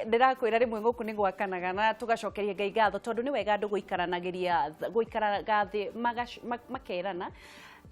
Ndĩrakwĩra rĩmwe gũkũ nĩ gwakanaga na tũgacokeria Ngai ngatho, tondũ nĩ wega andũ gũikaranagĩria, gũikaraga thĩ makerana,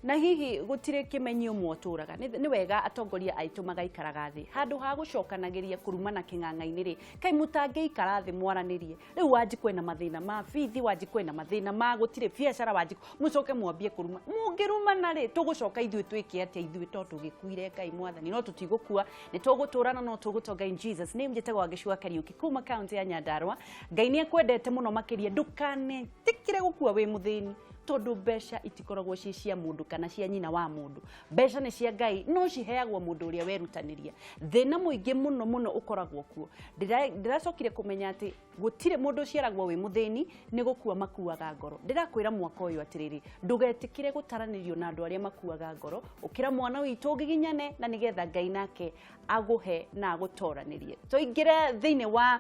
na hihi gũtirĩ kĩmenyi ũmwe ũtũraga. Nĩ wega atongoria aitũ magaikaraga thĩ handũ ha gũcokanagĩria kũrumana kĩng'ang'a-inĩ rĩ, kaĩ mũtangĩikara thĩ mwaranĩrie? Rĩu Wanjikũ ena mathĩna ma bithi, Wanjikũ ena mathĩna ma gũtirĩ biacara, Wanjikũ mũcoke mwambie kũruma. Mũngĩrumana rĩ, tũgũcoka ithuĩ twĩke atĩa? Ithuĩ to tũgĩkuire Ngai mwathani, no tũtigũkua, nĩ tũgũtũrana, no tũgũtonga in Jesus name. Njĩtagwo Wangeci Kariũki kuma kaunti ya Nyandarua. Ngai nĩ akwendete mũno makĩria, ndũkanetĩkĩre gũkua wĩ mũthĩni, tondũ mbeca itikoragwo ciĩ cia mũndũ kana cia nyina wa mũndũ. Mbeca nĩ cia Ngai, no ciheagwo mũndũ ũrĩa werutanĩria. Thĩna mũingĩ mũno mũno ũkoragwo kuo, ndĩracokire kũmenya atĩ gũtirĩ mũndũ ũciaragwo wĩ mũthĩni, nĩ gũkua makuaga ngoro. Ndĩrakwĩra mwaka ũyũ atĩrĩrĩ, ndũgetĩkĩre gũtaranĩrio na andũ arĩa makuaga ngoro. Ũkĩra mwana witũ ũgiginyane, na nĩgetha Ngai nake agũhe na agũtoranĩrie. Tũingĩre thĩinĩ wa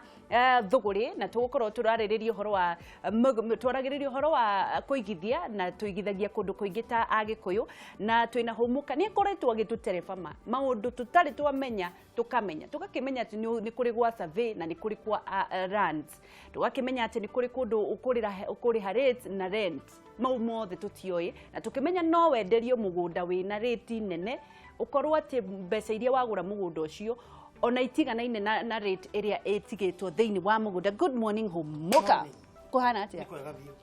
thũgũrĩ, na tũgũkorwo tũrarĩrĩria ũhoro wa twaragĩrĩria ũhoro wa kũigithia, na tũigithagia kũndũ kũingĩ ta Agĩkũyũ, na twĩna Hũmũka nĩ akoretwo agĩtũtereba ma maũndũ tũtarĩ twamenya, tũkamenya, tũgakĩmenya atĩ nĩ kũrĩ gwa survey na nĩ kũrĩ kwa lands, tũgakĩmenya atĩ nĩ kũrĩ kũndũ ũkũrĩha rates na rent. Mau mothe tũtioĩ, na tũkĩmenya no wenderio mũgũnda wĩna rate nene, ũkorwo atĩ mbeca iria wagũra mũgũnda ũcio ona itiganaine na rate ĩrĩa ĩtigĩtwo thĩinĩ wa mũgũnda. Good morning, Hũmũka. Kũhana atĩa? Kwega biũ.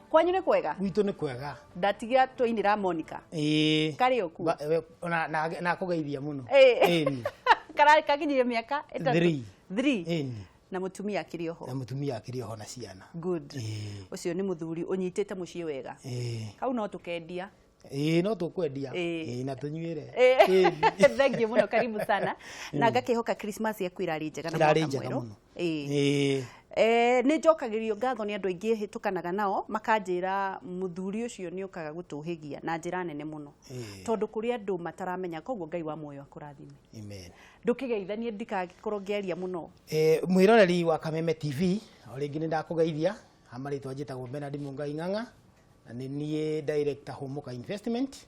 Kwanyu nĩ kwega? Gwitũ nĩ kwega. Ndatigia twainĩra Monica. Ĩĩ. Karĩ o kuo? Na kũgeithia mũno. Ĩĩ. Kakinyirie mĩaka 3? Three. Three. Ĩni. Na mũtumia akĩrĩ oho? Na mũtumia akĩrĩ oho na ciana. Good. Ĩĩ. Ũcio nĩ mũthuri ũnyitĩte mũciĩ wega. Ĩĩ. Kau no tũkendia. Ĩĩ, no tũkwendia. Ĩĩ. Ĩĩ, na tũnyuĩre. Ĩĩ. Thank you mũno, karibu sana, na ngakĩhoka Christmas yaku ĩrarĩ njega na Ĩrarĩ mwaka njega mwerũ. mũno. Ĩĩ. Ĩĩ. Nĩ njokagĩrio ngatho nĩ andũ aingĩ hĩtũkanaga nao, makanjĩra mũthuri ũcio nĩ okaga gũtũhĩgia na njĩra nene mũno, tondũ kũrĩ andũ mataramenya. Koguo Ngai wa muoyo akũrathime. Amen. Ndũkĩgeithanie, ndikagĩkorwo ngĩaria mũno. Mwĩroreri wa Kameme TV, o rĩngĩ nĩ ndakũgeithia. Ha marĩtwa njĩtagwo Bernard Mungai Ng'ang'a, na nĩ niĩ director Hũmũka Investment,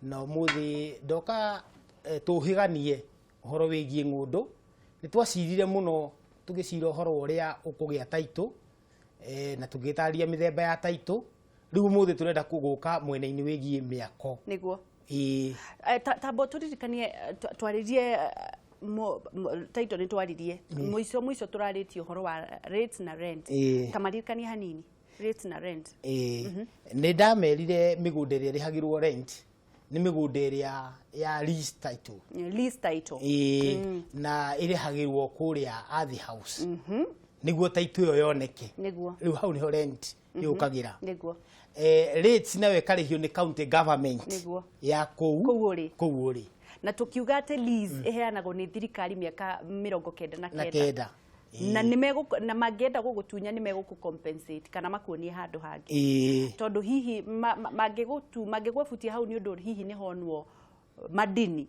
na ũmũthĩ ndoka tũhĩganie ũhoro wĩgiĩ ng'ũndũ. Nĩ twacirire mũno, tũgĩcira ũhoro wa ũrĩa ũkũgĩa title, na tũgĩtarĩria mĩthemba ya title. Rĩu ũmũthĩ tũrenda gũka mwena-inĩ wĩgiĩ mĩako. Nĩguo. Ĩĩ. Tamba tũririkanie, twarĩrie title, nĩ twaririe mũico mũico, tũrarĩtie ũhoro wa rates na rent. Ta maririkanie hanini rates na rent. Ĩĩ, nĩ ndamerire mĩgũnda ĩrĩa ĩrĩhagĩrwo rent nĩ mĩgũnda ĩrĩa ya lease title. Lease title. Ĩĩ, na ĩrĩhagĩrwo kũrĩa Ardhi House nĩguo title ĩyo yoneke. Rĩu hau nĩho rent yũkagĩra. Rates nayo ĩkarĩhio nĩ county government ya kũu Kũu ũrĩ. Kũu ũrĩ. Na tũkiuga atĩ lease ĩheanagwo nĩ thirikari mĩaka mĩrongo kenda na na kenda. Kenda. Na nĩ megũ na mangĩenda gũgũtunya nĩ megũkũ compensate kana makuonie handũ hangĩ. Tondũ hihi mangĩgũtu mangĩgwebutia hau nĩ ũndũ hihi nĩ honwo madini,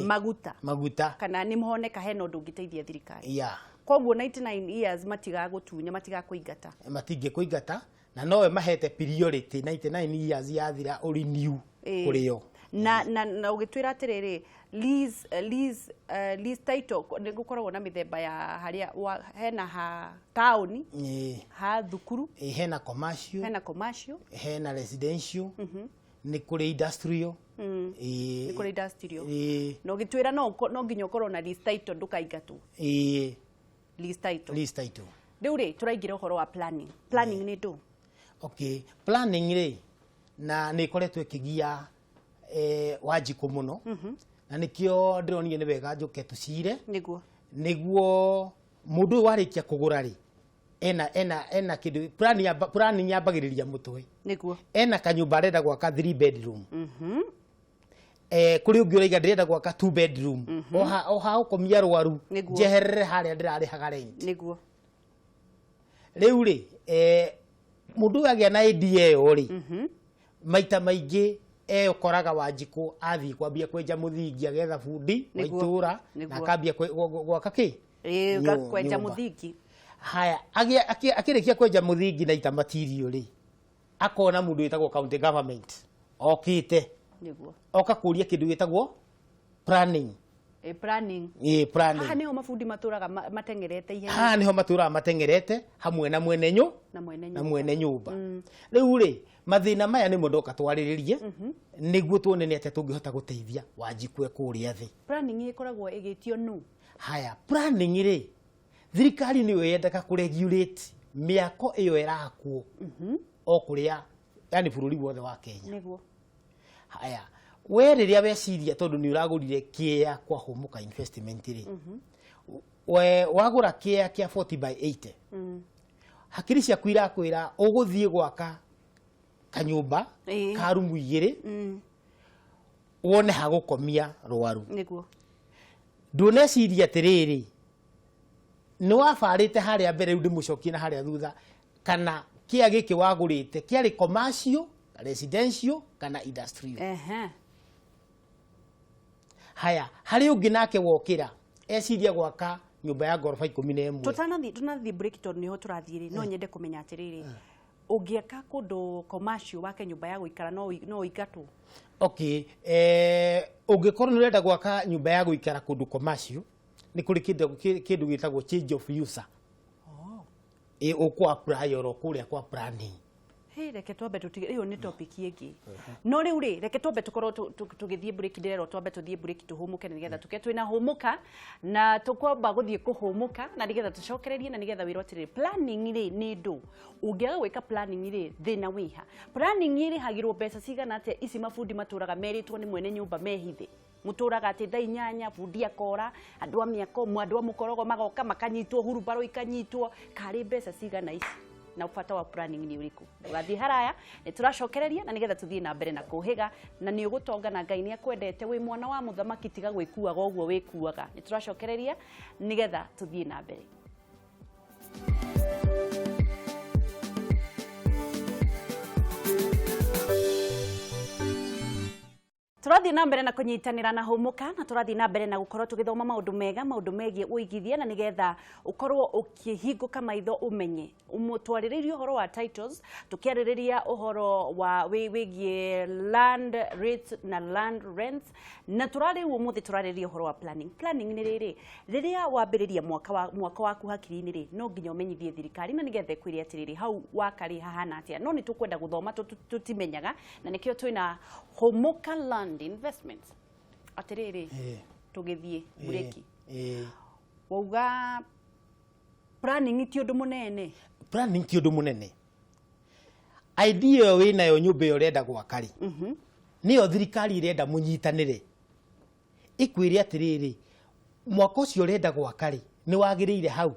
maguta, maguta, kana nĩ honeka hena ũndũ ũngĩteithia thirikari. Koguo 99 years matigagũtunya, matigakũingata. Matingĩkũingata, na nowe mahete priority 99 years yathira ũrenew kũrĩ o. Na ũgĩtwĩra atĩrĩrĩ, lease title nĩ gũkoragwo na mĩthemba ya harĩa hena ha taũni, ha thukuru. Ĩĩ, hena commercial, hena commercial, hena residential, nĩ kũrĩ industrial. Nĩ kũrĩ industrial. Na ũgĩtwĩra no nginya ũkorwo na lease title ndũkaingatwo. Lease title. Lease title. Rĩu rĩ, tũraingĩra ũhoro wa planning. Planning nĩ ndũ? Okay, planning rĩ, na nĩ ĩkoretwo ĩkĩgia Wanjikũ mũno, na nĩkĩo ndĩronire nĩ wega njũke tũcire, nĩguo mũndũ ũyũ warĩkia kũgũra rĩ, ena kĩndũ planning yambagĩrĩria mũtwe. Ena kanyũmba arenda gwaka 3 bedroom, kũrĩ ũngĩ ũraiga ndĩrenda gwaka 2 bedroom, oha gũkomia rwaru, njeherere harĩa ndĩrarĩhaga rent. Rĩu rĩ, mũndũ ũyũ agĩa na idea ĩyo rĩ, maita maingĩ eyokoraga Wanjikũ athiĩ kwambia kwenja mũthingi, agetha bundi wa itũra na akambia gwaka kĩ? Kwenja Nyũmba. Mũthingi. Haya, akĩrĩkia kwenja mũthingi na ita material rĩ, akona mũndũ wĩtagwo county government okĩte, oka kũria kĩndũ gĩtagwo planning. Planning. Ĩ, planning. Haha niho mabundi matũraga mateng'erete ihenya. Haha niho matũraga mateng'erete hamwe na mwene nyu na mwene na nyũmba. Mwene nyũmba. Rĩu rĩ, mathĩna maya nĩmo ndoka twarĩrĩrie nĩguo tuone nĩ atĩa tũngĩhota gũteithia Wanjikũ e kũrĩa thĩ. Planning ĩkoragwo ĩgĩtio nũ? Haya, planning rĩ, thirikari nĩyo yendaga kũregulate mĩako ĩyo ĩrakwo o kũrĩa, yani bũrũri wothe wa Kenya. Haya, we rĩrĩa weciria, tondũ nĩ ũragũrire kĩea kwa Hũmũka Investment rĩ, we wagũra kĩea kĩa 40 by 80, hakiri ciaku irakwĩra ũgũthiĩ gwaka kanyũmba ka rumu igĩrĩ, wone ha gũkomia rwaru. Ndũneciria atĩrĩrĩ, nĩ wabarĩte harĩa mbere, rĩu ndĩmũcokie na harĩa thutha, kana kĩa gĩkĩ wagũrĩte kĩarĩ commercial, residential kana industrial. Haya, harĩ ũngĩ nake wokĩra eciria gwaka nyũmba ya ngoroba 11. Tũtanathiĩ break, tondũ nĩho tũrathiĩ rĩ, no nyende kũmenya atĩrĩrĩ, ũngĩaka kũndũ commercial wake nyũmba ya gũikara, no ũingatwo? Okay, ũngĩkorwo nĩ ũrenda gwaka nyũmba ya gũikara kũndũ commercial, nĩ kũrĩ kĩndũ gĩtagwo change of user. Ĩ, ũkũ apply oro kũrĩa kwa planning. Hey, reke twambe tũtige ĩyo nĩ topic ĩngĩ, no rĩu rĩ, reke twambe tũkorwo tũgĩthiĩ break. Ndĩrerwo twambe tũthiĩ break tũhũmũke, na nĩgetha tũke twĩna hũmũka na tũkwamba gũthiĩ kũhũmũka, na nĩgetha tũcokererie, na nĩgetha wĩrwo atĩrĩrĩ, planning rĩ nĩ ndũ? Ũngĩaga gwĩka planning rĩ, thĩna wĩha? Planning ĩrĩhagĩrwo mbeca cigana atĩa? Ici mabundi matũraga merĩtwo nĩ mwene nyũmba mehithe, mũtũraga atĩ thaa 8 bundi akora, andũ a mĩako, andũ a mũkorogo magoka makanyitwo, hurumbarũ ikanyitwo, karĩ mbeca cigana ici, na bata wa planning nĩ ũrĩkũ? Ndũgathiĩ haraya, nĩ tũracokereria na nĩgetha tũthiĩ na mbere na kũhĩga, na nĩ ũgũtonga na Ngai nĩ akwendete, wĩ mwana wa mũthamaki, tiga gwĩkuaga ũguo wĩkuaga. Nĩ tũracokereria nĩgetha tũthiĩ na mbere. Tũrathiĩ na mbere na kũnyitanĩra na Hũmũka, na tũrathiĩ na mbere na gũkorwo tũgĩthoma maũndũ mega, maũndũ megiĩ ũigithia, na nĩgetha ũkorwo ũkĩhingũka maitho ũmenye. Twarĩrĩirie ũhoro wa titles, tũkĩarĩrĩria ũhoro wa wĩgiĩ land rates na land rents, na tũrarĩu ũmũthĩ tũrarĩrĩria ũhoro wa planning. Planning nĩ rĩrĩ, rĩrĩa wambĩrĩria mwaka wa mwaka waku hakiri-inĩ rĩ, no nginya ũmenyithie thirikari, na nĩgetha ĩkwĩre atĩrĩrĩ, hau wakarĩ hahana atĩa. No nĩ tũkwenda gũthoma, tũtimenyaga, na nĩkĩo twĩna Hũmũka Land Investments. Atĩrĩrĩ, tũgĩthiĩ mburĩki, wauga planning ti ũndũ mũnene. Planning ti ũndũ mũnene. Idea ĩyo wĩnayo, nyũmba ĩyo ũrenda gwaka rĩ, nĩyo thirikari ĩrenda mũnyitanĩre, ĩkwĩre atĩrĩrĩ, mwaka ũcio ũrenda gwaka rĩ, nĩ wagĩrĩire hau,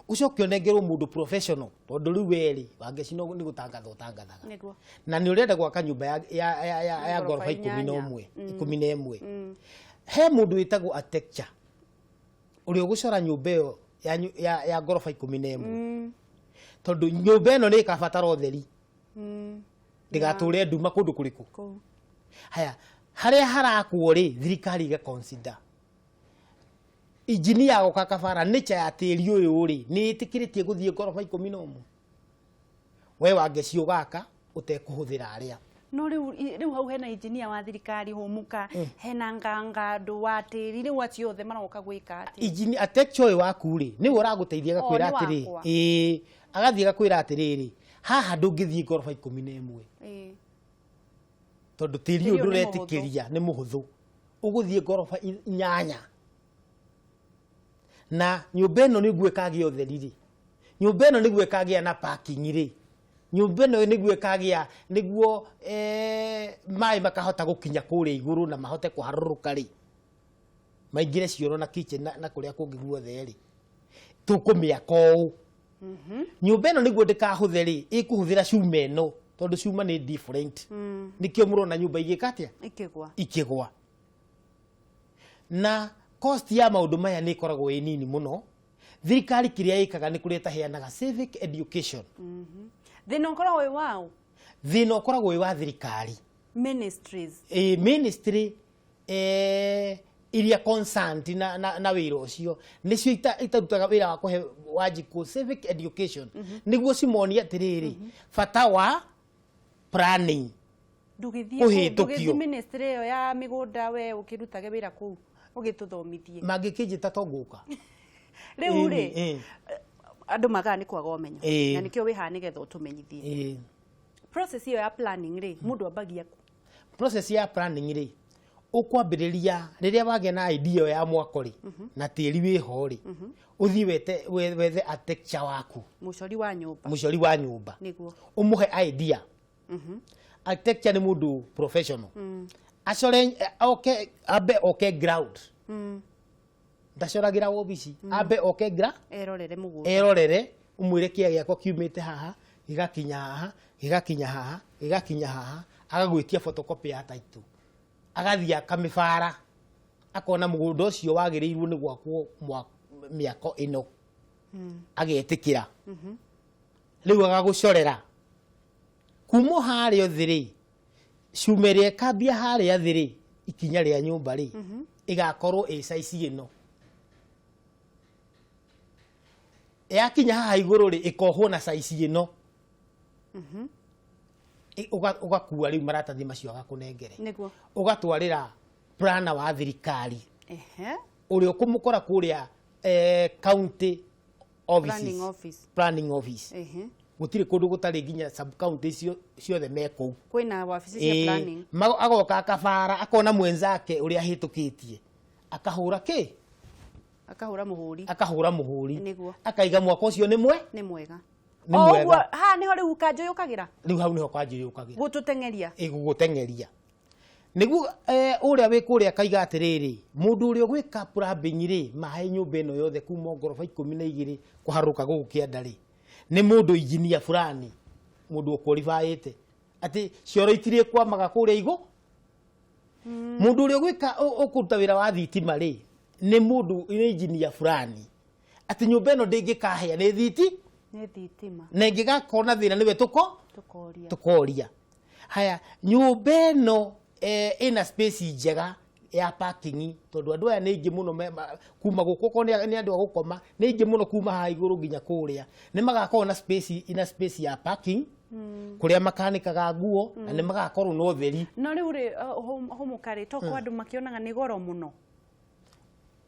ũcoke ũnengerwo mũndũ professional, tondũ rĩu werĩ Wangeci no nĩ gũtangatha ũtangathaga. Na nĩ ũrenda gwaka nyũmba ya ngoroba ngoroba 11 8. 11, he mũndũ wĩtagwo architecture ũrĩa ũgũcora nyũmba ĩyo ya ngoroba 11, tondũ nyũmba ĩno nĩ ĩkabatara ũtheri, ndĩgatũre nduma kũndũ kũrĩkũ. Kũu. Haya, harĩa harakwo rĩ, thirikari ĩga consider, injinia agoka kabara, nature ya tĩri ũyũ rĩ, nĩ ĩtĩkĩrĩtie gũthiĩ ngoroba 11, we Wangeci ũgaka ũtekũhũthĩra arĩa. No rĩu hau hena injinia wa thirikari Hũmũka, hena nganga andũ wa tĩri, rĩu acio othe maroka gwĩka atĩa? Engineer architecture ũyũ waku rĩ, nĩwe ũragũteithia, agakwĩra nĩ atĩrĩ, wakwa. Ĩĩ, agathiĩ agakwĩra atĩrĩrĩ, haha ndũngĩthiĩ ngoroba 11, tondũ tĩri Tĩri ũyũ ũyũ nĩ mũhũthũ. ndũretĩkĩria, nĩ mũhũthũ, ũgũthiĩ ngoroba 8, na nyũmba ĩno nĩguo ĩkagĩa ũtheri rĩ, nyũmba ĩno nĩguo ĩkagĩa na parking rĩ, nyũmba ĩno nĩguo ĩkagĩa, nĩguo maĩ makahota gũkinya kũrĩa igũrũ na mahote kũharũrũka rĩ, maingĩre cioro na kitchen na kũrĩa kũngĩ guothe rĩ, tũkũmĩaka ũũ. Nyũmba ĩno nĩguo ndĩkahũthe rĩ, ĩkũhũthĩra cuma ĩno, tondũ cuma nĩ different. Nĩkĩo mũrona nyũmba igĩka atĩa? Ikĩgwa. Ikĩgwa. Na cost ya maũndũ maya nĩ ĩkoragwo ĩ nini mũno. Thirikari kĩrĩa ĩkaga nĩ kũrĩa ĩtaheanaga civic education. Thĩna ũkoragwo wĩ waũ? Thĩna ũkoragwo wĩ wa thirikari. Ministries. Ĩ, ministry iria concerned na wĩra ũcio nĩcio itarutaga wĩra wa kũhe Wanjikũ civic education, nĩguo cimonie atĩrĩrĩ, bata wa planning. Ndũgĩthiĩ Kũhĩtũkio. Ndũgĩthiĩ ministry ĩyo ya mĩgũnda, we ũkĩrutage wĩra kũu. Ũgĩtũthomithie. Mangĩkĩnjĩta to ngũka. Rĩu rĩ, Ĩni, andũ magaga nĩ kwaga ũmenyo. Na nĩkĩo wĩ haha nĩgetha ũtũmenyithie. Process ĩyo ya planning rĩ, mũndũ ambagia kũ? Process ya planning rĩ, ũkwambĩrĩria rĩrĩa wagĩa na idea ĩyo ya mwako rĩ, na tĩri wĩho rĩ, ũthiĩ wete wethe architecture waku. Mũcori wa nyũmba. Mũcori wa nyũmba. Ũmũhe idea. Architecture nĩ mũndũ professional. Acore oke, ambe oke ground. Ndacoragĩra wobici, ambe oke erorere mũgũnda. Erorere, ũmwĩre kĩa gĩakwa kiumĩte haha, gĩgakinya haha, gĩgakinya haha, gĩgakinya haha, agagwĩtia photocopy ya title, agathiĩ akamĩbara, akona mũgũnda ũcio wagĩrĩirwo nĩ gwakwo mĩako ĩno, agetĩkĩra. Rĩu agagũcorera kuma o harĩa thĩ rĩ, cuma ĩrĩa ĩkambia harĩa thĩ rĩ, ikinya rĩa nyũmba rĩ, ĩgakorwo ĩ size ĩno, yakinya haha igũrũ rĩ, ĩkohwo na size ĩno. Ũgakua rĩu maratathi macio agakũnengere, ũgatwarĩra plana wa thirikari, ũrĩa ũkũmũkora kũrĩa county offices. Planning office. Planning office. Gũtirĩ kũndũ gũtarĩ, nginya sub county icio ciothe me kũu. Kwĩna wabici cia planning. Agoka akabara, akona mwenzake ũrĩa ahĩtũkĩtie, akahũra kĩ? Akahũra mũhũri. Akahũra mũhũri. Akaiga mwaka ũcio nĩ mwe Nĩ mwega. Nĩ O mwega. ũguo haha nĩho rĩu kanjũ yũkagĩra. Rĩu hau nĩho kanjũ yũkagĩra. Gũtũteng'eria. Ĩgũgũteng'eria nĩguo ũrĩa wĩ kũrĩa akaiga atĩrĩrĩ, mũndũ ũrĩa ũgwĩka plumbing rĩ, maĩ nyũmba ĩno yothe kuma ngoroba 12 kũharũka gũkũ kĩanda rĩ, nĩ mũndũ injinia fulani, mũndũ ũqualifyĩte atĩ cioro itirĩkwamaga kũrĩa igũ. Mũndũ ũrĩa ũgwĩka ũkũruta wĩra wa thitima rĩ, nĩ mũndũ nĩ injinia fulani, atĩ nyũmba ĩno ndĩngĩkahĩa nĩ thiti. Nĩ thitima. Na ĩngĩgakorwo na thĩna nĩwe tũko Tũkoria. Tũkoria. Haya, nyũmba ĩno ĩna space njega ya parking, tondũ andũ aya nĩ aingĩ mũno kuma gũkũ, okorwo nĩ andũ a gũkoma, nĩ aingĩ mũno kuma haha igũrũ nginya kũrĩa, nĩ magakorwo na space, ina space ya parking kũrĩa makanĩkaga nguo, na nĩ magakorwo na ũtheri. No rĩu rĩ, hũmũka rĩ, to andũ makĩonaga nĩ goro mũno.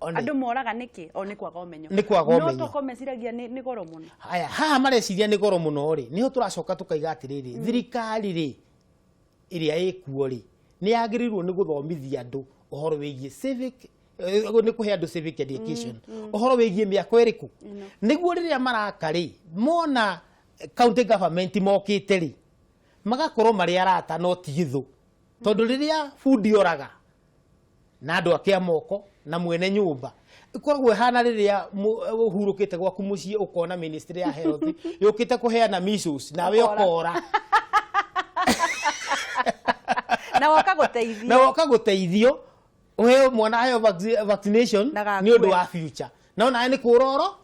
Andũ moraga nĩkĩ? O nĩ kwaga ũmenyo. Nĩ kwaga No ũmenyo. toko meciragia nĩ goro mũno. Haya, haha mareciria nĩ goro mũno rĩ, nĩho tũracoka tũkaiga atĩrĩrĩ, thirikari rĩ, ĩrĩa ĩkuo rĩ, nĩ yagĩrĩirwo nĩ gũthomithia andũ ũhoro wĩgiĩ civic, nĩ kũhe andũ civic education ũhoro wĩgiĩ mĩako ĩrĩkũ, nĩguo rĩrĩa maraka rĩ, mona county government mokĩte rĩ, magakorwo marĩ arata no ti thũ, tondũ rĩrĩa bundi oraga na andũ ake a moko na mwene nyũmba, ĩkoragwo ĩhana rĩrĩa ũhurũkĩte gwaku mũciĩ, ũkona ministry ya health yũkĩte kũheana measles, nawe Ũkora. ũkora. Na woka gũteithio. Na woka gũteithio ũheo mwana aheo vaccination Ndagakue. nĩ ũndũ wa future, no nawe nĩ kũroro.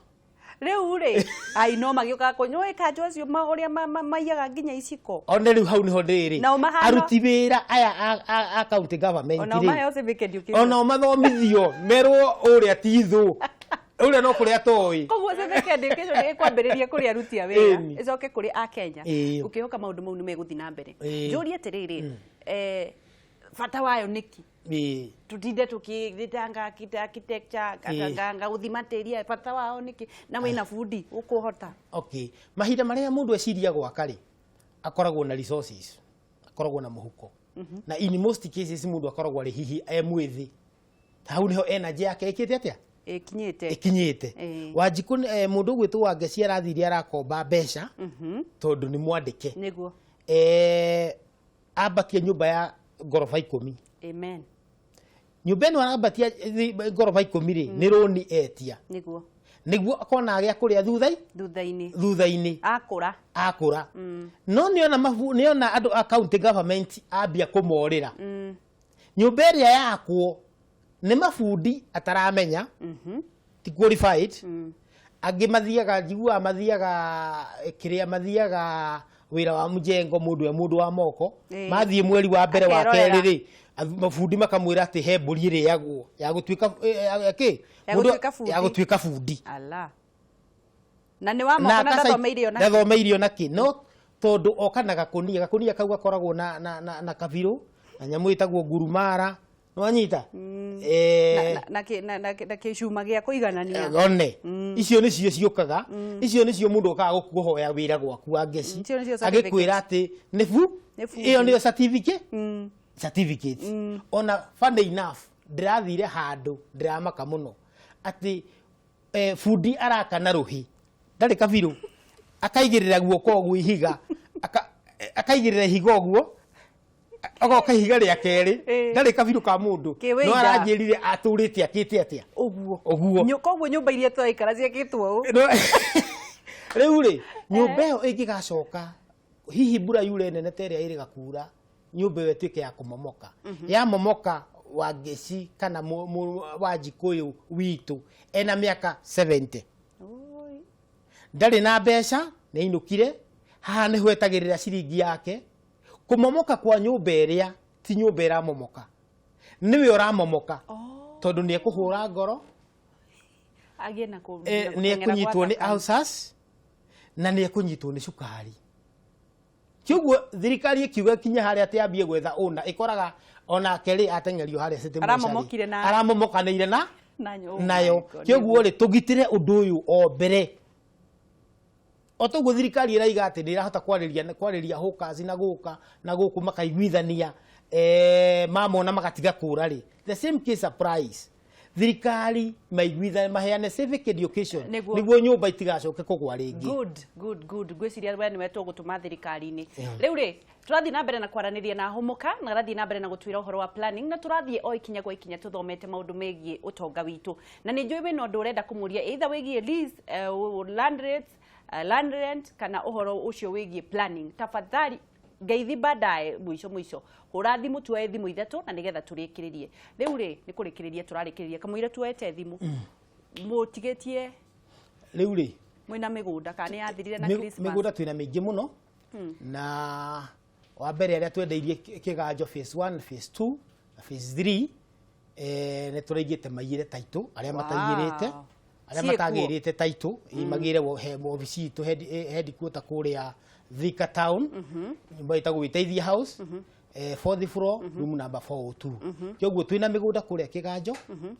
Rĩu rĩ, ai, no magĩũkaga kũnyua kanjũ acio ũrĩa maiyaga nginya iciko. One rĩu hau nĩho ndĩrĩ. Nao mahana- Aruti wĩra aya a county government Onao rĩ, maheo civic education. Onao mathomithio, merwo ũrĩa ti thũ, ũrĩa no kũrĩa toĩ. Koguo civic education ĩkwambĩrĩria kũrĩ aruti a wĩra, ĩcoke kũrĩ akenya. Ũkĩhoka maũndũ mau nĩ megũthiĩ na mbere. Njũrie atĩrĩrĩ, bata wayo nĩkĩ? Tutinde tukithitanga architecture nganga gũthima tĩri, bata wao nĩkĩ na wĩna bundi ũkũhota? Okay, mahinda marĩa mũndũ eciria gwaka rĩ, akoragwo na resources, akoragwo na mũhuko, na in most cases mũndũ akoragwo arĩ hihi e mwĩthĩ, hau nĩho energy yake ĩkĩte atĩa? Ĩkinyĩte. Ĩkinyĩte. Wanjikũ mũndũ ũgwĩtwo Wangeci arathire arakomba mbeca tondũ nĩ mwandĩke. Ambatie nyũmba ya ngoroba 10. Amen. Nyũmba ĩno arambatia ngoroba 10 rĩ, nĩ rũni etia. Nĩguo akona agĩa kũrĩa thutha Thutha-inĩ. Thutha-inĩ. Akũra. Akũra. No nĩona mabu, nĩona andũ a county government ambia kũmorĩra. Nyũmba ĩrĩa yakwo nĩ mabundi ataramenya, ti qualified. Angĩ mathiaga, njiguaga mathiaga kĩrĩa mathiaga wĩra wa mjengo, mũndũ e mũndũ wa moko. Mathiĩ mweri wa mbere wa Akerorera. kerĩ rĩ, mabundi makamwĩra atĩ he mbũri ĩrĩagwo ya gũtuĩka ya kĩ? Ya Mũndũ- gũtuĩka bundi. Ya gũtuĩka bundi. Ala. Na nĩ wa moko na ndathomeire ona. Ndathomeire ona kĩ, no tondũ oka na gakũnia, gakũnia kau gakoragwo na kabirũ na nyamũ ĩtagwo ngurumara Nĩwanyita? Na kĩcuma gĩa kũiganania. One icio nĩcio ciũkaga, icio nĩcio mũndũ okaga gũkũhoya wĩra gwaku wa ngeci. Icio nĩcio certificate. Agĩkwĩra atĩ nĩ bu Nĩ bundi. Ĩyo nĩyo certificate. Certificate ona, funny enough, ndĩrathire handũ ndĩramaka mũno atĩ bundi araka na rũhĩ, ndarĩ kabirũ, akaigĩrĩra guoko ũguo ihiga, akaigĩrĩra ihiga ũguo, agoka ihiga rĩa kerĩ. Ndarĩ kabirũ ka mũndũ. Kĩwĩiga. No aranjĩrire atũrĩte akĩte atĩa. Ũguo. Ũguo. Koguo nyũmba iria tũraikara ciakĩtwo ũũ. Rĩu rĩ, nyũmba ĩyo ĩngĩgacoka hihi mbura yure nene ta ĩrĩa ĩrĩga kura, nyũmba ĩyo ĩtuĩke ya kũmomoka, yamomoka, Wangeci kana Wanjikũyũ witũ ena mĩaka 70. Oi. Ndarĩ na mbeca, nĩ ainũkire haha nĩho etagĩrĩra ciringi yake. Kũmomoka kwa nyũmba ĩrĩa ti nyũmba ĩramomoka, nĩwe ũramomoka, tondũ nĩ ekũhũra ngoro. Agĩe na na nĩ gũteng'era ekũnyitwo gwa nĩ thakame. Ulcers na nĩ ekũnyitwo nĩ cukari. Kĩoguo thirikari ĩkiuga kinya harĩa atĩ yambie gwetha ũna ĩkoraga onake rĩ ateng'erio harĩa city mortuary. Aramomokire Aramomokanĩire na na oh nayo. My God. Kĩoguo rĩ, tũgitĩre ũndũ ũyũ o mbere. O toguo thirikari ĩraiga atĩ nĩ ĩrahota kwarĩria hawkers na gũka na gũkũ makaiguithania, mamona magatiga kũra rĩ, the same case applies. Thirikari maiguithanie, maheane civic education Nĩguo. nĩguo nyũmba itigacoke kũgwa rĩngĩ. Good, good, good. Ngwĩciria we nĩwe tũgũtũma thirikari-inĩ. Rĩu rĩ, tũrathiĩ na mbere na kwaranĩria na Hũmũka, na arathiĩ na mbere na gũtwĩra ũhoro wa planning, na tũrathiĩ o ikinya kwa ikinya tũthomete maũndũ megiĩ ũtonga witũ, na nĩ njũĩ wĩna ũndũ ũrenda kũmũria, either wĩgiĩ lease, land rates, land rent, kana ũhoro ũcio wĩgiĩ planning. Tafadhali ngeithi baadaye, mũico mũico hũra thimũ, tuoe thimũ ithatũ na nĩgetha tũrĩkĩrĩrie. Rĩu rĩ, nĩ kũrĩkĩrĩria tũrarĩkĩrĩria kamũira tuoete thimũ. Mũtigĩtie Rĩu rĩ, mwĩna mĩgũnda kana nĩ yathirire na Christmas? Mĩgũnda twĩna mĩingĩ mũno, na wa mbere arĩa twendeirie Kĩganjo phase 1, phase 2 na phase 3, nĩ tũraigĩte maiyĩre taitũ arĩa mataiyĩrĩte, arĩa Ciĩkuo. Matagĩrĩte taitũ magĩre he obici itũ headquarter kũrĩa Thika town, nyũmba ĩtagwo Wĩteithia House, fourth floor, room number 402. Kĩoguo twĩna mĩgũnda kũrĩa Kĩganjo,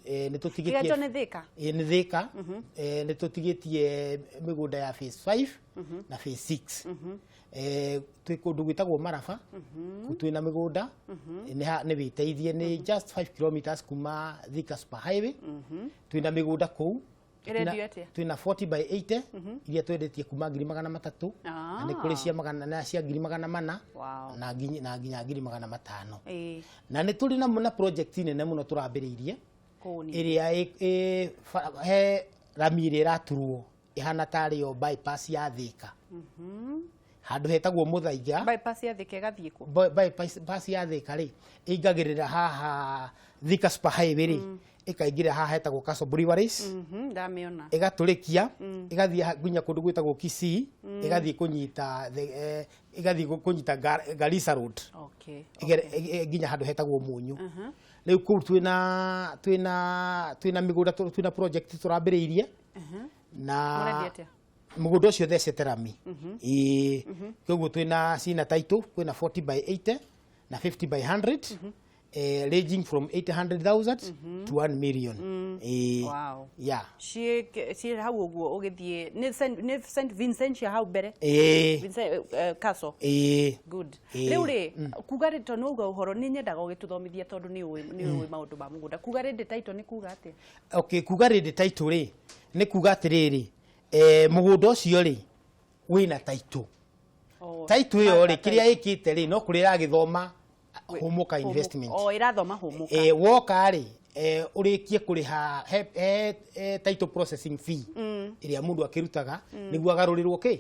nĩ tũtigĩtie. Kĩganjo nĩ Thika? Ĩ, nĩ Thika. Nĩ tũtigĩtie mĩgũnda ya phase 5 na phase 6. Twĩ kũndũ gwĩtagwo Maraba, kũu twĩna mĩgũnda nĩ wĩteithie, nĩ just 5 kilometers kuma Thika Super Highway. Twĩna mĩgũnda kũu. Ĩrendio atĩa? Twĩna 40 by 80 iria twendetie kuma 300,000, na nĩ kũrĩ cia magana na cia 400,000 na nginya 500,000. Na nĩ tũrĩ na project nene mũno tũrambĩrĩirie Kũu nĩ ĩrĩa he rami ĩrĩa ĩraturwo ĩhana tarĩ yo bypass ya Thika, handũ hetagwo Mũthaiga. Bypass ya Thika ĩgathiĩ kũ? Bypass ya Thika rĩ, ĩingagĩrĩra haha Thika Super Highway rĩ, ĩkaingĩrĩra haha hetagwo Castle Breweries. Ndamĩona. Ĩgatũrĩkia ĩgathiĩ nginya kũndũ gwĩtagwo Kisii, ĩgathiĩ kũnyita ĩgathiĩ kũnyita Garissa Road. Nginya handũ hetagwo Mũnyũ. Rĩu kũu twĩna mĩgũnda, twĩna project tũrambĩrĩirie na Mũrendia atĩa? Mũgũnda ũcio thecete rami, ĩĩ. Koguo twĩna cina title, kwĩna 40 by 80 na 50 by 100, ranging from 800,000 to 1 million, ĩĩ. Yeah. Ciĩ hau ũguo ũgĩthiĩ nĩ St Vincentia hau mbere? Ĩĩ. Vincent, Castle. Ĩĩ. Good. Ĩĩ. Rĩu rĩ, kuga rĩ, tondũ nĩwauga ũhoro, nĩ nyendaga ũgĩtũthomithia tondũ nĩ ũĩ maũndũ ma mũgũnda. Kuga rĩ title nĩ kuga atĩa? Okay, kuga rĩndĩ title rĩ, nĩ kuga atĩrĩrĩ, mũgũnda ũcio rĩ wĩna title. Oh, Title ĩyo rĩ, bata. Kĩrĩa ĩkĩte rĩ, no kũrĩa ĩragĩthoma Hũmũka Investment. Oh, ĩrathoma Hũmũka. Woka rĩ, ũrĩkie kũrĩha he title processing fee ĩrĩa mũndũ akĩrutaga nĩguo agarũrĩrwo kĩ,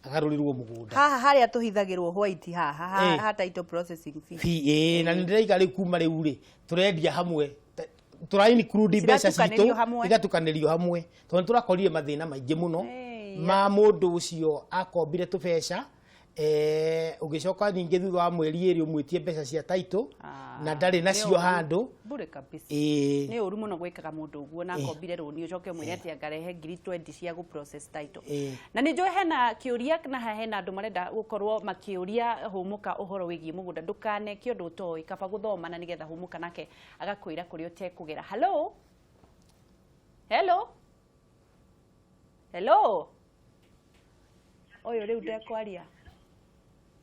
agarũrĩrwo mũgũnda. Haha harĩa tũhithagĩrwo white haha ha title processing fee. Fee, ĩĩ. Na nĩ ndĩraiga rĩu kuma rĩu rĩ, tũrendia hamwe, tũra include mbeca Ciratukanĩrio citũ hamwe. Igatukanĩrio hamwe, tondũ nĩ tũrakorire mathĩna maingĩ mũno Hey, ma mũndũ ũcio akombire tũbeca. Ũgĩcoka ningĩ thutha wa mweri 2 ũmwĩtie mbeca cia title Ah, na ndarĩ nĩ nacio ũru. handũ. Bure kabisa. Ĩĩ. Nĩ ũru mũno gwĩkaga mũndũ ũguo na akombire rũni ũcoke ũmwĩre atĩ angarehe ngiri 20 cia gũ process title. Na nĩ njũĩ hena kĩũria na hena andũ marenda gũkorwo makĩũria Hũmũka ũhoro wĩgiĩ mũgũnda. Ndũkaneke ũndũ ũtoĩ, kaba gũthoma na nĩgetha Hũmũka nake agakwĩra kũrĩa ũtekũgera. Hello, hello, hello, ũyũ rĩu ndekwaria.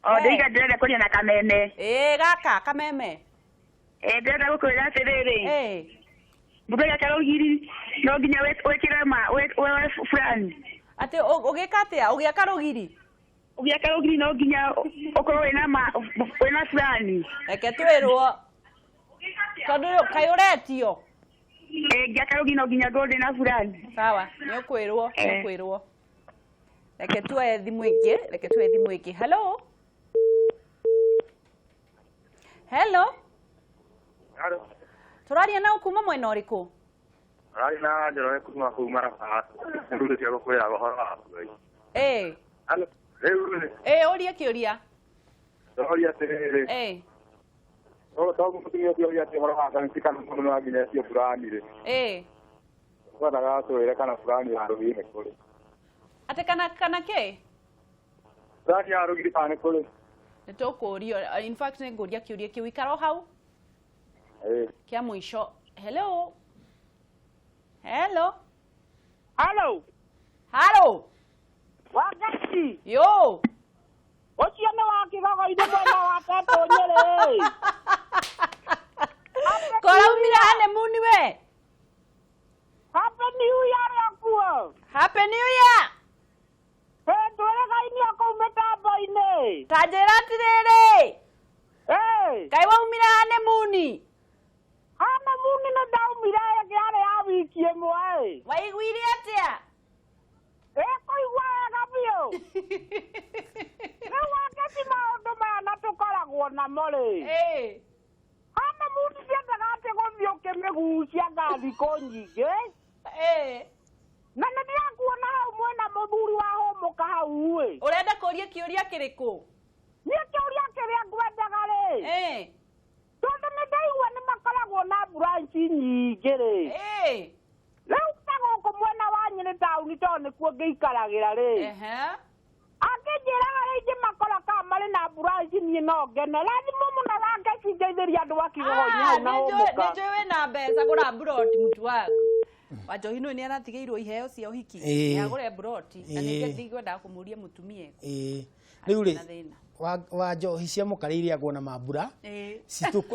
O ndĩiga ndĩrenda kũria na Kameme. Ĩĩ, gaka Kameme. Ĩ, ndĩrenda gũkwĩra atĩrĩrĩ, Ĩĩ. mũthenya karũgiri no nginya wĩkĩre ma wewe fulani. Atĩ ũgĩka atĩa ũgĩaka rũgiri? Ũgĩaka rũgiri no nginya ũkorwo wĩna ma wĩna fulani. Reke twĩrwo tondũ rĩu kaĩ ũretio. Ĩ, ngĩaka rũgiri no nginya ngorwo ndĩna fulani. Sawa, nĩ ũkwĩrwo, nĩ ũkwĩrwo. Reke tuoe thimũ ĩngĩ, reke tuoe thimũ ĩngĩ. Hello, hello. Halo. Tũraria nao kuma mwena ũrĩkũ? Rari na Njoroge kuma kũu Maraba. Ruru cia gũkwĩra ũhoro wa Ngai. Ĩĩ. Halo. Rĩu rĩ, Ĩĩ, ũrie kĩũria. ndĩroria atĩrĩrĩ. Ĩĩ. To mũtumia ũcio ũria atĩ ũhoro wa kanitha kana mũndũ no nginya etie burani rĩ. Ĩĩ. Twendaga atwĩre kana burani ya rũgiri nĩ kũrĩ. Atĩ kana kĩ? Burani ya rũgiri kana nĩ kũrĩ. Nĩ tũkũrio, in fact nĩ ngũria kĩũria kĩu, ikara o hau. Ĩĩ. Kĩa mũico. Hello, hello. Halo. Halo. Wangeci. Yo. Ũcio nĩ wa Kĩgogo-inĩ mwena wa Tetũ Nyĩrĩ. Koraumire honeymoon we? Happy New Year akuo. Happy New Year. Twĩrĩgainie kũu mĩtambo-inĩ. Ta njĩra atĩrĩrĩ. Ĩĩ. Kaĩ waumire honeymoon? Honeymoon nĩ ndaumire ĩngĩ yarĩ ya wiki ĩmwe. Waiguire atĩa? Ĩ, kũigua wega biũ. Rĩu Wangeci, maũndũ maya na tũkoragwo namo rĩ. Ĩĩ. Honeymoon ndiendaga atĩ gũthiĩ ũkĩmĩgucia nga thikũ nyingĩ. Ĩĩ. Na nĩ ndĩrakuona hau mwĩna mũthuri wa Hũmũka hau ĩ. Ũrenda kũria kĩũria kĩrĩkũ? Niĩ kĩũria kĩrĩa ngwendaga rĩ, Ĩĩ. tondũ nĩ ndaigua nĩ makoragwo na branch nyingĩ rĩ. Ĩĩ. Rĩu ta gũkũ mwena wa Nyĩrĩ taũni tondũ nĩkuo ngĩikaragĩra rĩ. Angĩnjĩra harĩa ingĩmakora kana marĩ na branch niĩ no ngene. Rathimwo mũno Wangeci, ngeithĩria andũ a Kĩgogo-inĩ hau na Hũmũka. Nĩ njũĩ wĩna mbeca, gũra mburoti mũtu waku. Wanjohi nĩ nĩ aratigĩirwo iheo cia ũhiki. Ĩĩ. Nĩ agũre mburoti na Ĩĩ. nĩ ngwendaga kũmũria mũtumia. Ĩĩ. Rĩu rĩ, Na thĩna. wa njohi cia mũkarĩ irĩagwo na mambura. Ĩĩ.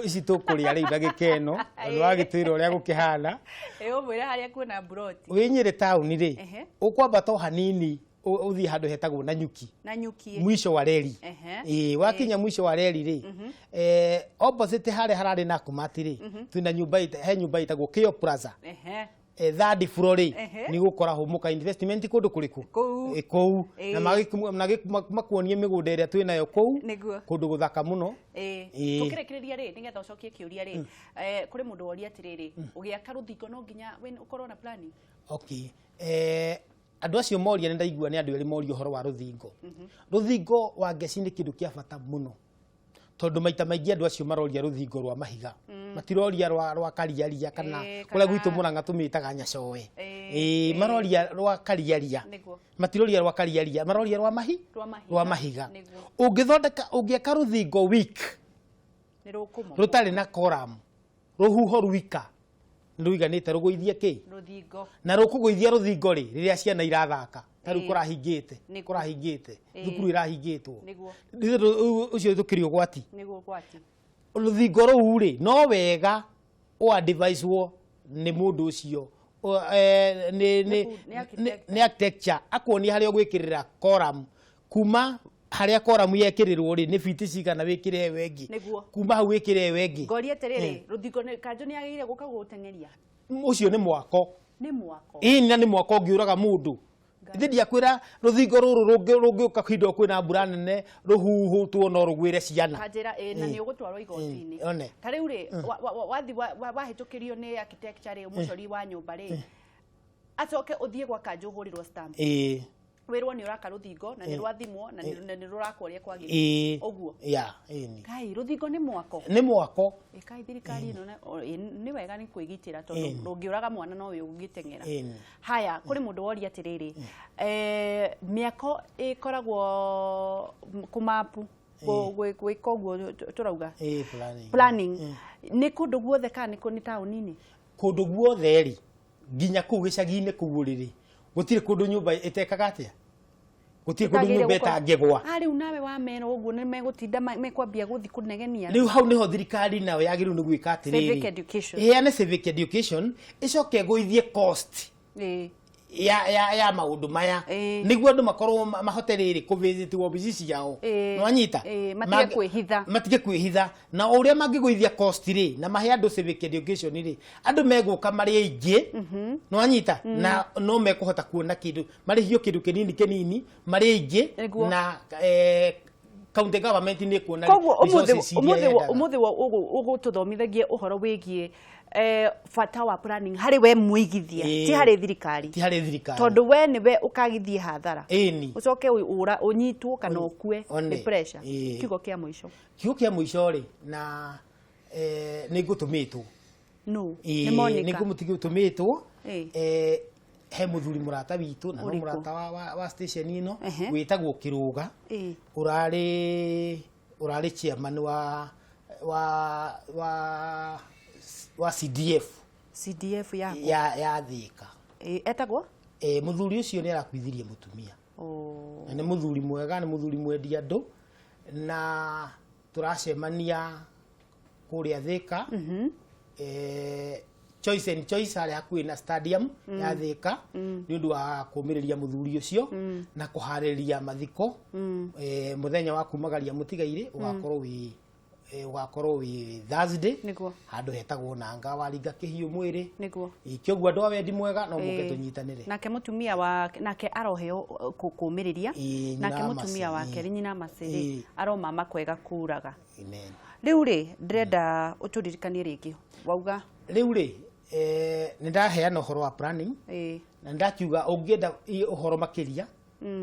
Ici tũkũrĩa rĩu na gĩkeno tondũ wagĩtwĩra ũrĩa gũkĩhana. Ĩĩ, ũmwĩre harĩa kuona mburoti. Wĩ Nyĩrĩ taũni rĩ, Ehe. ũkwambata o hanini ũthiĩ handũ hetagwo Nanyuki. Nanyuki. Mwisho wa reri. Ehe. Ĩĩ, wakinya mwisho wa reri rĩ, opposite harĩa hararĩ na Nakumatt rĩ, twĩna nyũmba he nyũmba ĩtagwo Kĩo Plaza. Third floor rĩ, nĩ gũkora Hũmũka Investment kũndũ kũrĩkũ? Kũu. Ĩ, kũu. Na makuonie mĩgũnda ĩrĩa twĩnayo kũu. Nĩguo. Kũndũ gũthaka mũno. Ĩĩ. Ĩĩ. Tũkĩrĩkĩrĩria rĩ, nĩgetha ũcokie kĩũria rĩ, kũrĩ mũndũ woria atĩrĩrĩ, ũgĩaka rũthingo no nginya ũkorwo na planning? Okay. Andũ acio moria, nĩ ndaigua nĩ andũ erĩ moria ũhoro wa rũthingo. Rũthingo wa ngeci nĩ kĩndũ kĩa bata mũno tondũ maita maingĩ andũ acio maroria rũthingo rwa mahiga, matiroria rwa kariaria kana kũrĩa gwitũ Mũrang'a tũmĩtaga nyacoe. Ĩĩ, Ĩĩ, maroria rwa kariaria. Matiroria rwa kariaria, maroria rwa mahi Rwa mahiga. Rwa mahiga. Ũngĩthondeka, ũngĩaka rũthingo weak Nĩ rũkũmomoka. Rũtarĩ na column, rũhuho rwika nĩ rũiganĩte rũgũithie kĩ? Rũthingo. Na rũkũgũithia rũthingo rĩ, rĩrĩa ciana irathaka ta rĩu kũrahingĩte, kũrahingĩte, thukuru ĩrahingĩtwo. Ũcio tũkĩrĩ ũgwati. Nĩguo ũgwati. Rũthingo rũu rĩ, no wega ũadvicewo nĩ mũndũ ũcio nĩ Nĩ architect. Nĩ architecture, akuonia harĩa ũgwĩkĩrĩra column, kuma harĩa column yekĩrĩrwo rĩ, nĩ biti cigana wĩkĩre ĩyo ĩngĩ, kuma hau wĩkĩre ĩyo ĩngĩ. Ngoria atĩrĩrĩ, rũthingo nĩ kanjũ nĩ yagĩrĩire gũka gũteng'eria? Ũcio nĩ mwako. Nĩ mwako. Ĩĩ, na nĩ mwako ũngĩũraga mũndũ. Ithe ndiakwĩra rũthingo rũrũ rũngĩũka hingo kwĩna mbura nene, rũhuhũtwo no rũgwĩre ciana. Kanjĩra ĩ, na nĩ ũgũtwarwo igoti-inĩ. One. Ta rĩu rĩ, wathi wahĩtũkĩrio nĩ architecture rĩ, mũcori wa nyũmba rĩ, acoke ũthiĩ gwa kanjũ ũhũrĩrwo stamp. Ĩĩ. Wĩrwo nĩ ũraka rũthingo na nĩ rwathimwo na nĩ rũrakwo ũrĩa kwagĩrĩire. Ũguo. Ya, ĩni. Kai, rũthingo nĩ mwako? Nĩ mwako. Ĩkai thirikari ĩno nĩ wega nĩ kwĩgitĩra, tondũ ndũngĩũraga mwana no we ũngĩteng'era. Haya, kũrĩ mũndũ woria atĩrĩrĩ, mĩako ĩkoragwo kũmapu gwĩka ũguo tũrauga? Planning. Planning nĩ kũndũ guothe kana nĩ taũni-inĩ? Kũndũ guothe rĩ, nginya kũu gĩcagi-inĩ kũu ũrĩrĩ, gũtirĩ kũndũ nyũmba ĩtekaga atĩa, gũtirĩ kũndũ nyũmba ĩtangĩgwa. Ah, rĩu nawe wamera ũguo nĩ megũtinda mekwambia gũthiĩ kũnegenia. Rĩu hau nĩho thirikari nayo yagĩrĩirwo nĩ gwĩka atĩrĩrĩ, Civic education. Ĩheane civic education, ĩcoke ĩgũithie cost ya maũndũ maya, nĩguo andũ makorwo mahote rĩrĩ kũvisit wabici ciao. Nĩwanyita? Matige kwĩhitha. Matige kwĩhitha. Na o ũrĩa mangĩgũithia cost rĩ, na mahe andũ civic education rĩ, andũ megũka marĩ aingĩ. Nĩwanyita? Na no mekũhota kuona kĩndũ, marĩhio kĩndũ kĩnini kĩnini marĩ aingĩ. Na county government nĩ ĩkuona Koguo ũmũthĩ resources iria ũmũthĩ yendaga. Ũmũthĩ ũgũtũthomithagia ũhoro wĩgiĩ bata wa planning harĩ we mũigithia, ti harĩ thirikari. Ti harĩ thirikari. Tondũ we nĩwe ũkagithie hathara, ũcoke ũnyitwo kana ũkue One. nĩ pressure. Kiugo kĩa mũico. Kiugo kĩa mũico rĩ, na nĩ ngũtũmĩtwo. No nĩ Nĩ Monica. ngũmũtũmĩtwo. He mũthuri mũrata witũ na no Ũrĩkũ? mũrata wa station ĩno wĩtagwo Kĩrũga, ũrarĩ chairman wa CDF. CDF yaku? Ya Thĩka. Etagwo? Mũthuri ũcio nĩ arakuithirie mũtumia. Oh. Na nĩ mũthuri mwega, nĩ mũthuri mwendi andũ, na tũracemania kũrĩa Thĩka, Choice and Choice, harĩa hakuhĩ na stadium ya Thĩka, nĩ ũndũ wa kũmĩrĩria mũthuri ũcio na kũharĩrĩria mathiko. Mũthenya wa kumagaria mũtigairĩ ũgakorwo wĩ Thursday, handũ hetagwo Nanga waringa kĩhiũ mwĩrĩ. Kĩoguo andũ a wendi mwega no mũke tũnyitanĩre. Nake mũtumia wa nake aroheo kũmĩrĩria. Nyina Nake wa mũtumia Mercy, wake, nyina Mercy, aromama kwega kuraga. Amen. Rĩu rĩ, ndĩrenda ũtũririkanie rĩngĩ wauga. Rĩu rĩ, nĩ ndaheana ũhoro wa planning na ndakiuga ũngĩenda ũhoro makĩria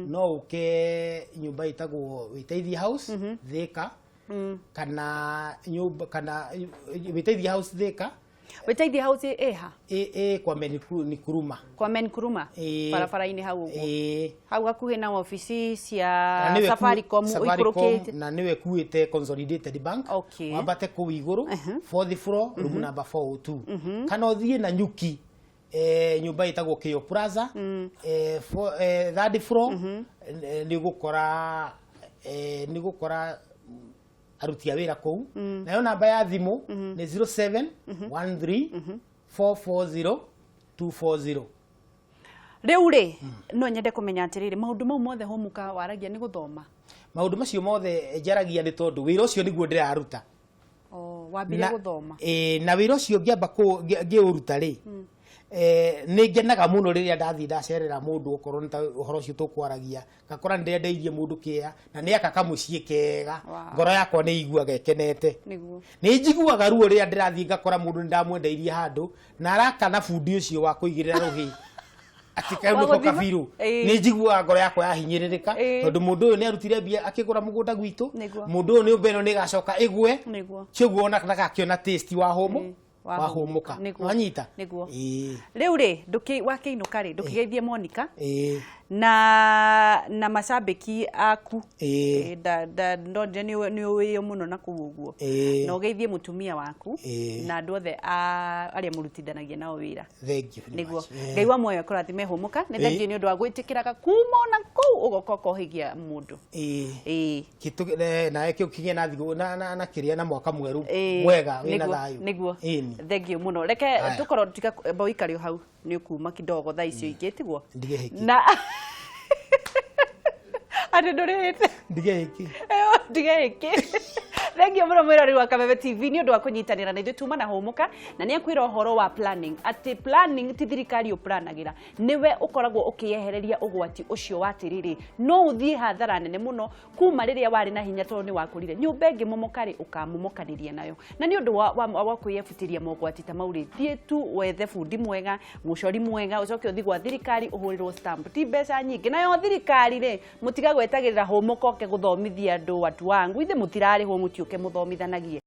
no ũke nyũmba ĩtagwo Wĩteithie House Thĩka, kana nyũmba kana Wĩteithie House Thĩka. Wĩteithie House ĩha? Ĩ kwa Nkrumah. Kwa Nkrumah, barabara-inĩ hau ũguo? Ĩ. Hau hakuhĩ na wabici cia Na nĩwe Safaricom? Safaricom, ũikũrũkĩte. Na nĩwe kuĩte Consolidated Bank. Wambate kũu igũrũ, fourth floor, room number 402, kana ũthiĩ na Nyuki, nyũmba ĩtagwo Kĩo Plaza, third floor, nĩ ũgũkora aruti a wĩra kũu. Nayo namba ya thimũ nĩ 0713 440 240. Rĩu rĩ, no nyende kũmenya atĩrĩrĩ, maũndũ mau mothe hũmũka waragia nĩ gũthoma? Maũndũ macio mothe njaragia nĩ tondũ wĩra ũcio nĩguo ndĩraruta. Oh, wambire gũthoma. Na wĩra ũcio ngĩamba ngĩũruta rĩ, nĩ ngenaga mũno rĩrĩa ndathiĩ ndacerera mũndũ, okorwo nĩ ta ũhoro ũcio tũkwaragia, ngakora nĩ ndendeirie mũndũ kĩea na nĩ aka kamũciĩ kega. Ngoro yakwa nĩ iguaga ĩkenete. Nĩ njiguaga ruo rĩrĩa ndĩrathiĩ ngakora mũndũ nĩ ndamwendeirie handũ na araka na bundi ũcio wa kũigĩrĩra rũhĩ atĩ kau Wa nĩko gũthima? kabiru. Nĩ njiguaga ngoro yakwa yahinyĩrĩrĩka, tondũ mũndũ ũyũ nĩ arutire mbia akĩgũra mũgũnda gwitũ. Mũndũ ũyũ nyũmba ĩno nĩ ĩgacoka ĩgwe. Kĩoguo ona ndagakĩona taste wa hũmũ Wa wa hũmũka. Wanyita? Nĩguo. Ĩĩ. Rĩu rĩ, wakĩinũka rĩ, ndũkĩgeithie Monica na macambĩki aku. Ndonire nĩ ũĩyo mũno na kũu ũguo. Na ũgeithie mũtumia waku na andũ othe arĩa mũrutithanagia nao wĩra. Thank you very much. Ngai wa muoyo akũrathime. Hũmũka, nĩ thengiũ nĩ ũndũ wa gwĩtĩkĩraga kuma ona kũu ũgoka ũkohĩgia mũndũ. Nawe kĩu kĩgĩe na thigũ na kĩrĩa na mwaka mwerũ mwega wĩna thayũ. Nĩguo. Thengiũ mũno, reke Haya. tũkorwo tiga ũikare o hau, nĩ ũkuma kidogo thaa icio ingĩ, tiguo? Ndige hĩki. Na atĩ ndũrĩhĩte? Ndige hĩki. Ndige hĩki. Thengiũ mũno mwĩroreri wa Kameme TV nĩ ũndũ wa kũnyitanĩra na ithuĩ. Tuma na Hũmũka na nĩ akwĩra ũhoro wa planning, atĩ planning ti thirikari ũplanagĩra, nĩwe ũkoragwo ũkĩyehereria ũgwati ũcio wa atĩrĩrĩ, no ũthiĩ hathara nene mũno kuma rĩrĩa warĩ na hinya, tondũ nĩ wakũrire nyũmba ĩngĩmomoka rĩ, ũkamomokanĩria nayo. Na nĩ ũndũ wa kwĩyebutĩria mogwati ta mau rĩ, thiĩ tu wethe bundi mwega, mũcori mwega, ũcoke ũthiĩ gwa thirikari ũhũrĩrwo stamp. Ti mbeca nyingĩ. Nayo thirikari rĩ, mũtiga gwetagĩrĩra Hũmũka oke gũthomithia andũ. Watu wangu, ithe mũtirarĩhwo, mũtiũke mũthomithanagie.